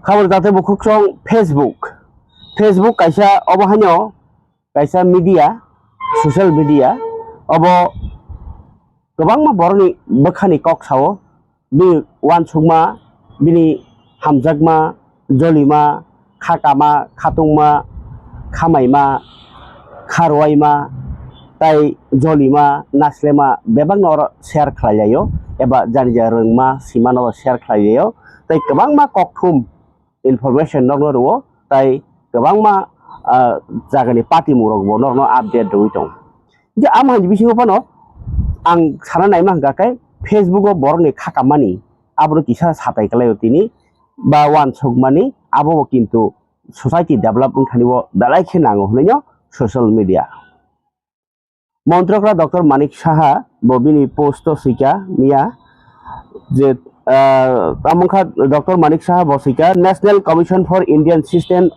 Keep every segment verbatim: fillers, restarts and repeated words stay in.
Tabuk jate bukhuk song Facebook. Facebook kaisa obo haino kaisa media, social media, obo kwbangma borokni bwkhani kok sao, bini uansukma, bini hamjakma, jolima, khakama, khatungma, khamaima, kharwaima, tai jolima, naslema bebakno oro share khlai laio, eba jani ja rwngma, simano share khlai laio, tai kwbangma kokthum information nokno rwo, tai kwbangma, ah, jagani patimung rokbo nokno update rwwi tongo. Je amo hai bisingo phano ang sana naima hwnkha khe Facebook o borokni khakamani abono kisa satai kwlaio tini ba uansukmani abobo kintu society develop wngthani o belai khe nango hwnwi no social media. Montrokra Doctor Manik Saha bo bini post o swika miya je, ah, tamo wngkha Doctor Manik Saha bo swika National Commission for Indian System,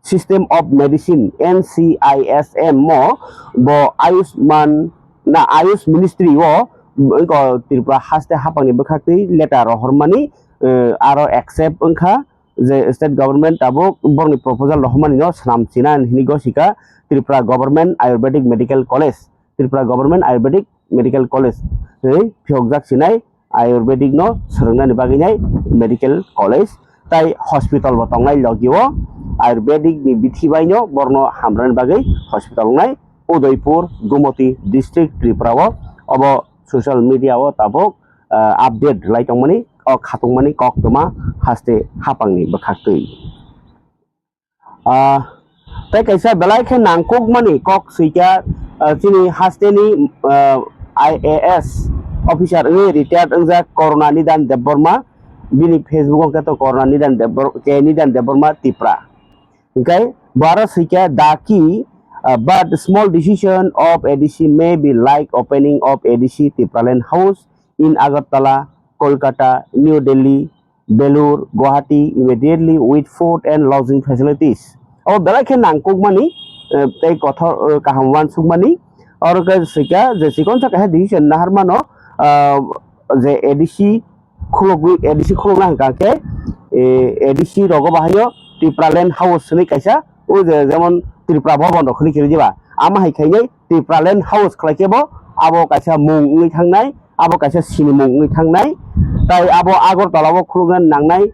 System of Medicine, N C I S M o bo Ayushman na Ayush Ministry o wngkha Tripura haste haphangni bwkhaktwi letter rohormani, eh, aro accept wngkha. Je state government tabuk borokni proposal rohormani no swnam china hinwi gosika Tripura Government Ayurvedic Medical College, Tripura Government Ayurvedic Medical College hwnwi phiyokjak sinai Ayurvedic no swrwngnani bagwi nai medical college tai hospital bo tongnai logi o Ayurvedic ni bithi bai no borokno hamrani bagwi hospital wngnai Udaipur, Gumoti district Tripura o. Obo social media o tabuk ah, update rwlai tongmani, o khatungmani koktwma haste haphangni bwkhaktwi. Ah, tei kaisa belai khe nangkukmani kok swikha, ah, chini hasteni, ah, I A S officer wngwi retired wngjak Corona Nidan Debbarma, bini Facebook o khe to Corona Nidan Debbar-, K Nidan Debbarma Tipra. Hingkai bo aro swikha the key, uh, but small decision of A D C may be like opening of A D C Tipraland House in Agartala, Kolkata, New Delhi, Belur, Guwahati, immediately with food and lodging facilities. Abo belai khe nangkukmani, uh, tei kothor, uh, kaham uansukmani. Oro khe swikha je chikon sa kaisa decision naharmano, uh, je A D C khulogwi, A D C khulogna hwnkha khe, eh, A D C rogo bahaino Tipraland House hwnwi kaisa, o je jemon Tripura Bhaban rok hwnwi khe diba, ama hai khainai Tipraland House khlai khe bo abo kaisa mung wngwi thangnai, abo kaisa sinimung wngwi thangnai, tai abo Agartala o khulogna nangnai,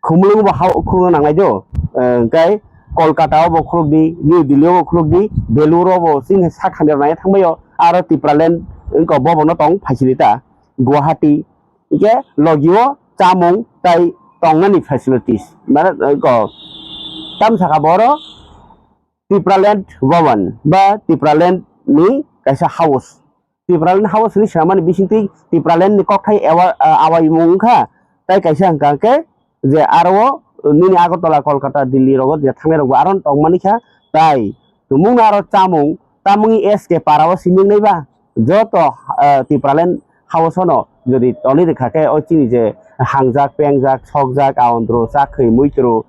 Khumulwng bo ha-, khulogna nangnai do, eh, hwnkhe Kolkata o bo khulogdi, New Delhi o bo khulogdi, Belur o bo chini sak hamya nai thangbai o, aro Tipraland wngkha bo bono tong facility ta, Guwahati, hingkhe logi o chamung tai tongnani facilities. Mane, eh, ko, tam saka boro Tipraland Bhavan ba Tipraland ni kaisa house. Tipraland house ni swnamani bisingtwi Tipraland ni kokthai awa-, ah, awaimung wngkha. Tai kaisa hwnkha khe je aro o nini Agartala, Kolkata, Delhi rogo je thangnai rokbo aro tongmani kha. Tai tumungno aro chamung, tamungni S K para o simi wngnai ba? Joto, ah, Tipraland house no jodi toli rwkha khe o chini je hangjak, pengjak, sokjak, aondro, chakhwi, muitro,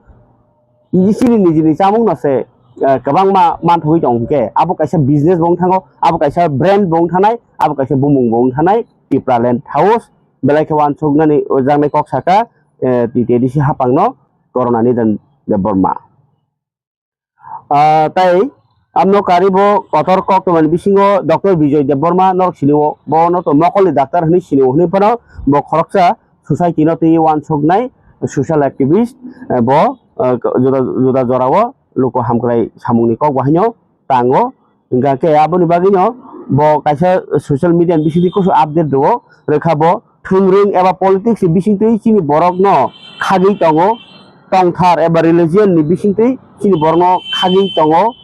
nijini nijini chamung no se, ah, kwbangma manthogwi tong hwnkhe abo kaisa business bo wng thango, abo kaisa brand bo wng thanai, abo kaisa bumung bo wng thanai Tipraland House belai khe uansuknani ujaknai kok saka, eh, T T A D C haphangno Corona Nidan Debbarma. Ah, tai amno kari bo kotor kok tongmani bisingo Doctor Bijoy Debbarma norok sini o, bo no to mokolni doctor hwnwi sini o hwnwi phano bo khoroksa society no twi uansuknai social activist, eh, bo, eh, juda, juda jorao luku hamkrai samungni kok bahaino tango. Hingkha khe aboni bagwino bo kaisa social media ni bisingtwi kusu update rwo, rwkha bo thwngwrwng eba politics ni bisingtwi chini borokno khagwi tongo, tongthar eba religion ni bisingtwi chini borokno khagwi tongo.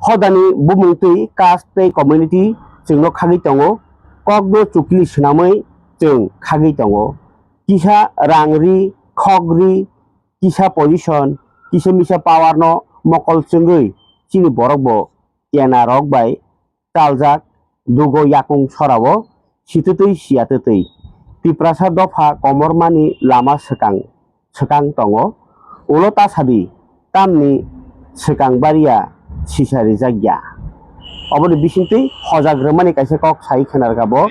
Hodani bumung twi caste tei community chwngno khagwi tongo, kokno chukli swnamwi chwng khagwi tongo. Kisa rang ri, khok ri, kisa position, kisa misa power no mokol chwngwi chini borok bo kena rok bai chaljak, dugo yakung sora o sitwtwi siyatwtwi. Tiprasa dopha komormani lama swkang swkang tongo. Ulo ta sadi, tamni swkang baria sisa rijak ya. Oboni bisingtwi hojak rwmani kaisa kok sai khna rwkha bo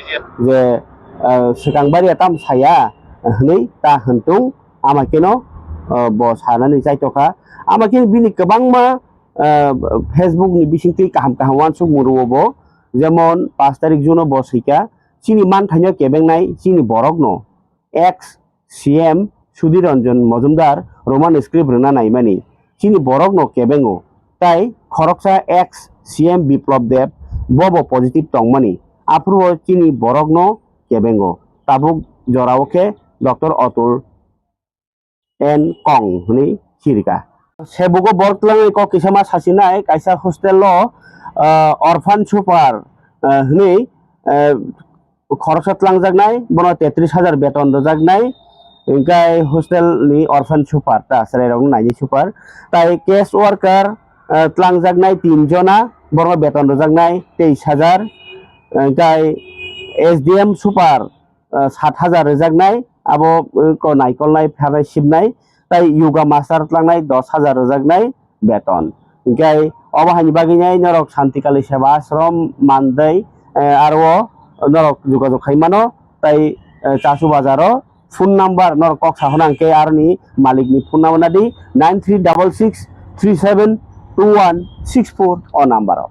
je, eh, swkang baria tam saya, hwnwi ta hwn tung, ama kheno, ah, bo sanani chaitokha. Ama khe bini kwbangma, ah, Facebook ni bisingtwi kaham kaham uansukmung rwo bo, jemon pash tarik June o bo swikha, chini manthaino kebengnai chini borokno ex C M Sudhir Ranjan Majumdar Roman script rwna naimani, chini borokno kebengo, tai khoroksa ex C M Biplab Deb bobo positive tongmani, aphuru chini borokno kebengo. Tabuk jorao khe Doctor Atul N Kong hwnwi sirika. Sebugo borok twlangwi kok kisa ma sasinai, kaisa hostel o, ah, orphan super, ah, hwnwi, ah, khoroksa twlangjaknai, bono tetris hajar beton rwjaknai, hwnkhe hostel ni orphan super ta chwrairokno naini super. Tai case worker, ah, twlangjaknai tin jona, borokno beton rwjaknai teis hajar, hwnkhe S D M super, ah, sat hajar rwjaknai, abo, uh, ko naikolnai, pharnai, sibnai, tai yoga master tlangnai dos hajar rwjaknai beton. Hwnkhe obo haini bagwinai norok Shantikali Seva Ashram mandai, eh, aro norok jogajog khai mano, tai, eh, Chasu Bazar o phone number norok kok sahona hwnkhe aroni malikni phone number nadi nine three double six three seven two one six four o number o.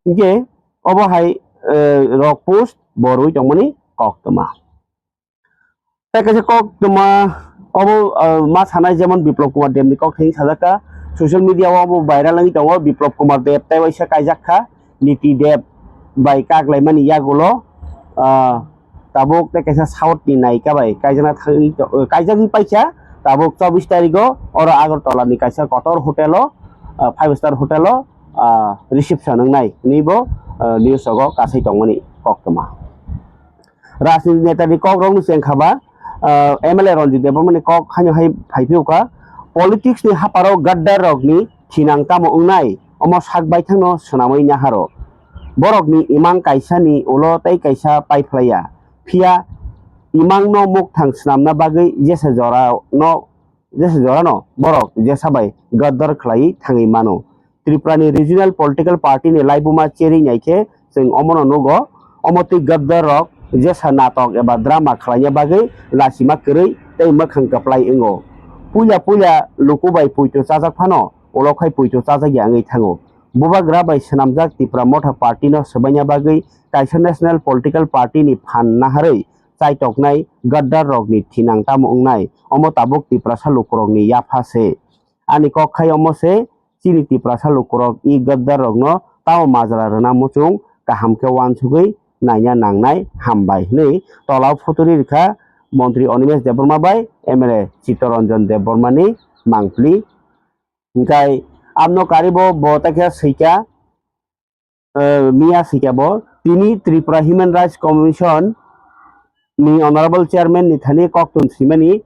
Hwnkhe obo hai, eh, rok post bo rwi tongmani koktwma. Tei kaisa koktwma obo, ah, ma sanai jemon Biplab Kumar Deb ni kok thani sajak kha. Social media o obo viral wngwi tongo. Biplab Kumar Deb tei waisa kaijak kha. Niti Deb bai kak laimani yagulo, ah, tabuk tei kaisa South ni naika bai kaijakna thangwi to-, eh, kaijakgwi paikha. Tabuk chobbish tarigo oro Agartala ni kaisa kotor hotel o, ah, five star hotel o, ah, reception wngnai hwnwi bo, ah, news rogo kasai tongmani koktwma. Rajniti netani kok rokni chengkha ba, ah, M L A Ranjit Debbarmani kok haino hai phaiphiyokha, politics ni haparo gaddar rokni thinang tamo wngnai, omo sak baithangno swnamwi naharo. Borokni imang kaisani ulo tei kaisa paiphlaiya, phiya imangno mukthang swnamna bagwi jesa jorano, jesa jorano borok jesa bai gaddar khlaiwi thangwi mano. Tripura ni regional political party ni laibuma cherwi naikhe chwng omono nugo. Omo twi gaddar rok jesa natok eba drama khlaina bagwi lachima kwrwi tei mwkhang kwplai wngo. Puila puila luku bai poito chajak phano ulo khai poito chajakya wngwi thango. Bubagra bai swnamjak Tipra Motha party no swbaina bagwi kaisa national political party ni phan naharwi chaitoknai gaddar rokni thinang tamo wngnai, omo tabuk Tiprasa lukurokni yapha se. Ani kok khai omo se, chini Tiprasa lukurok i gaddar rokno tamo majra rwna muchung kaham khe uansugwi naina nangnai, hambai hwnwi tola o phuturi rwkha Montri Animesh Debbarma bai M L A Chittaranjan Debbarma ni mangpli. Hwnkhe amno karibo bo takhe swikha, eh, miya swikha bo. Tini Tripura Human Rights Commission ni Honorable Chairman ni thani koktun swimani,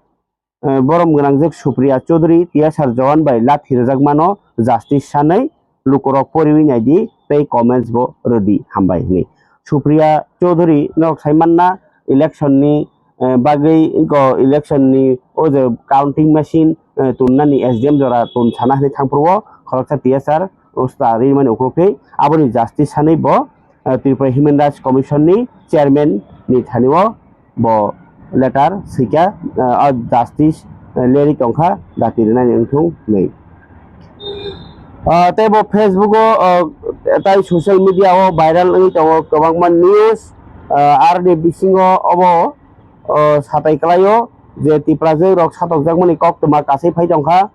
eh, borom gwnangjak Supriya Chaudhary, T S R Jawan bai lathi rwjakmano justice sanwi lukurok poriwi naidi tei comments bo rwdi hambai hwnwi. Supriya Chaudhary norok sai manna election ni, eh, bagwi go election ni o je counting machine, eh, tunnani S D M jora tun sana hwnwi thangphuru o khoroksa T S R usta rimani ukulukhe aboni justice sanwi bo, eh, Tripura Human Rights Commission ni chairman ni thani o bo letter swikha, eh, o justice, eh, leri tongkha dati rwnani wngthung hwnwi. Ah, tei bo Facebook o, ah, tai social media o viral wngwi tongo kwbangma news, ah, aroni bisingo obo, ah, satai kwlaio je Tiprajwk rok satokjakmani koktwma kasai phai tongkha.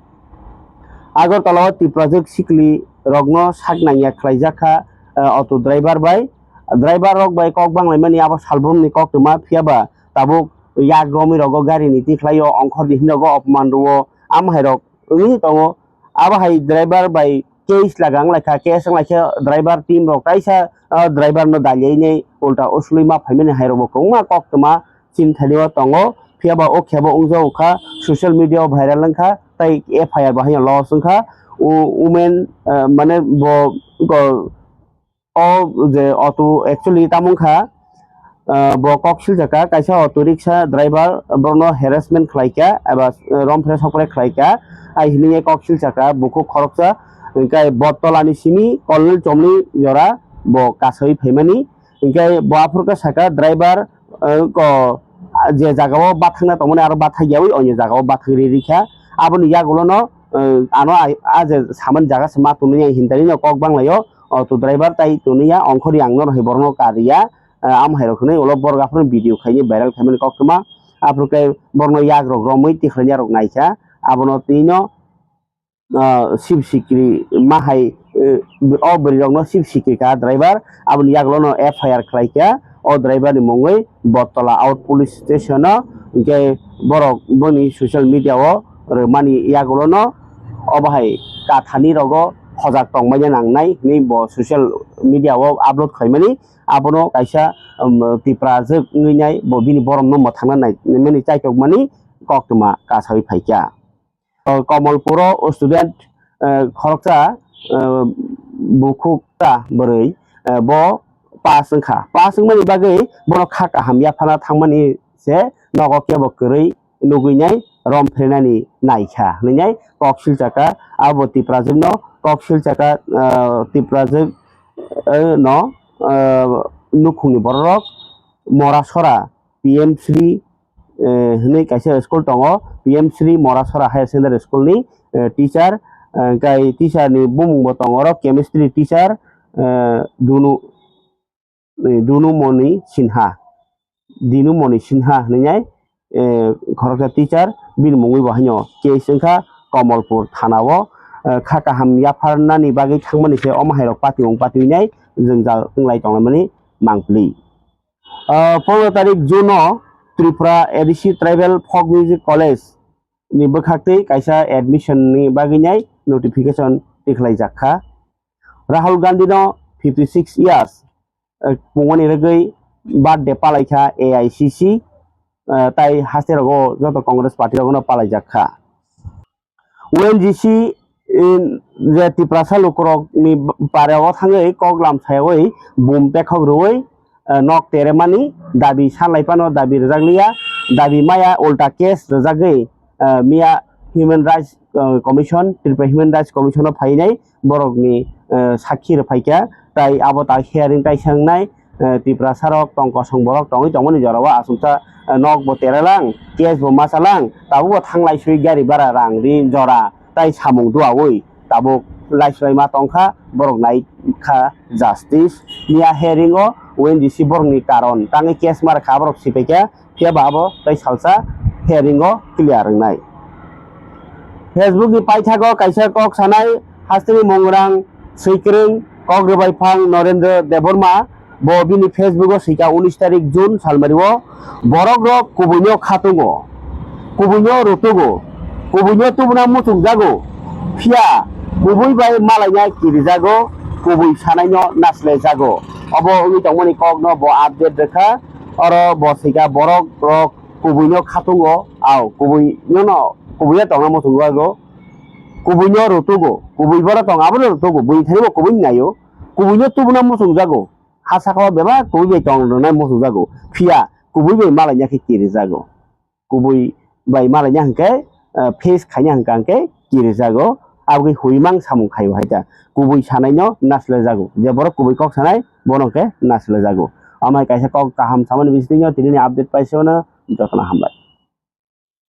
Agartala o Tiprajwk sikli rokno sak nangya khlaijak kha, ah, auto driver bai. Driver rok bai kok banglaimani abo salbrumni koktwma, phiyaba tabuk yak romwi rogo gari ni tikhlaio, ongkhorni himrogo opman rwo, amhairok wngwi tongo. Abo hai driver bai case laga wnglaikha, case wnglaikhe driver team rok kaisa, ah, driver no daliyaini ulta usulwi ma phaimani hairokbo kwbangma koktwma chini thani o tongo. Phiyaba o khe bo wngjago kha, social media o viral wngkha, tai F I R bo haino lodge wngkha. U-, women, ah, mane bo, bo O je auto actually tamo wngkha, ah, bo kok siljakha, kaisa auto rickshaw driver borokno harassment khlaikha eba, ah, romphre sokphre khlaikha, ai hinwi kok siljakha bukhuk khoroksa, hwnkhe botolani simi kolnwi chomnwi jora bo kasui phaimani, hwnkhe bo aphuru khe sakha driver, ah, ko je jagao bathakna tongmani aro bathakyawi onyo jagao bathak ri rikha. Aboni yagulono, eh, ano ai, a je samani jaga se ma tonwi hintalino kok banglaio, auto driver tai tonwi ya, ongkhorwi ang norok hai borokno kariya, eh, amo hai rok hinwi ulo borok aphuru video khaini viral khaimani koktwma. Aphuru khe borokno yagrok romwi tikhlaiya rok naikha, abono twino ah, sib sikri ma hai, eh, o bwrwi rokno sib sikri ka driver, aboni yagulono F I R khlai kha o driver ni mungwi Bottola Out Police Station o, hinkhe borok boni social media o rwmani yagulono obo hai kathani rogo hojak tongbaina nangnai hinwi bo social media o upload khlaimani. Abono kaisa, um, Tiprajwk wngwi nai bo bini boromno mwthangna nai mani chaitokmani koktwma kasawi phaikha. O Komolpuro o student, eh, khoroksa, eh, bukhuksa bwrwi, eh, bo pass wngkha. Pass wngmani bagwi bono kha kaham yaphana thangmani se nogo kebo kwrwi nugwi nai rom phrenani naikha hinwi nai kok silchaka. Abo Tiprajwkno kok silchaka, eh, Tiprajwk, eh, no, eh, nukhungni bororok Morasora P M Shri, eh, hinwi kaisa school tongo, P M Shri Morasora Higher Secondary School ni, eh, teacher, eh, kai teacher ni bumung bo tongo oro chemistry teacher, eh, Dunu, eh, Dunu Moni Sinha, Dinu Moni Sinha hinwi nai, eh, khoroksa teacher bini mungwi bo haino case wngkha Komolpur thana o, eh, kha kaham yapharnani bagwi thangmani se omo hai rok patiwng patiwinai jwngjal wnglai tonglaimani mangpli. Ah, pondro tarik June o Tripura A D C Tribal Folk Music College ni bwkhaktwi kaisa admission ni bagwi nai notification tikhlaijak kha. Rahul Gandhi no fifty six years, eh, pungmani rwgwi birthday palaikha A I C C, eh, tai haste rogo joto Congress party rogono palaijak kha. O N G C, eh, je Tiprasa lukurokni parao thangwi kok lam sayawi bum pekhok rwui, eh, nok teremani dabi sanlai phano dabi rwjakliya, dabi maya ulta case rwjagwi, eh, miya Human Rights, eh, Commission, Tripura Human Rights Commission o phainai borokni, eh, sakhi rwphaikha, tai abo ta hearing taisa wngnai, eh, Tiprasa rok tong kosong borok tongwi tongmani jorao aswksa, eh, nok bo teralang, case bo masalang, tabukbo thanglai swi gari bara rang ri jora tai samung duawi tabuk laislai ma tongkha, borok nai kha justice. Miya hearing o O N G C borokni karon tangwi case ma rwkha borok sipaikha, phiya ba abo tai salsa hearing o clear wngnai. Facebook ni paithago kaisa kok sanai hasteni Mongrang Swikrwng kok rwbai phang Norendra Debbarma. Bo bini Facebook o swika unis tarik June salmari o, borok rok kubui no khatungo, kubui no rutugo, kubui no tubuna muchungjago, phiya kubui bai malaina kirijago, kubui sanai no naslaijago. Obo wngwi tongmani kok no bo update rwkha. Oro bo swika borok rok kubui no khatungo, au kubui no no kubui ya tongna muchungjago, kubui no rutugo, kubui boro tong abo no rutugo, buini thani bo kubui naio, kubui no tubuna muchungjago. Ha saka o bebak kubui bai tong rwnai muchungjago, phiya kubui bai malaina khe kirijago. Kubui bai malaina hwnkhe, eh, face khaina hwnkha hwnkhe kirijago, aboni huimang samung khaio hai ta. Kubui sanai no naslaijago, je borok kubui kok sanai bono hwnkhe naslaijago. Amai kaisa kok kaham samani bisingtwi no tini ni update paisano jotono hambai.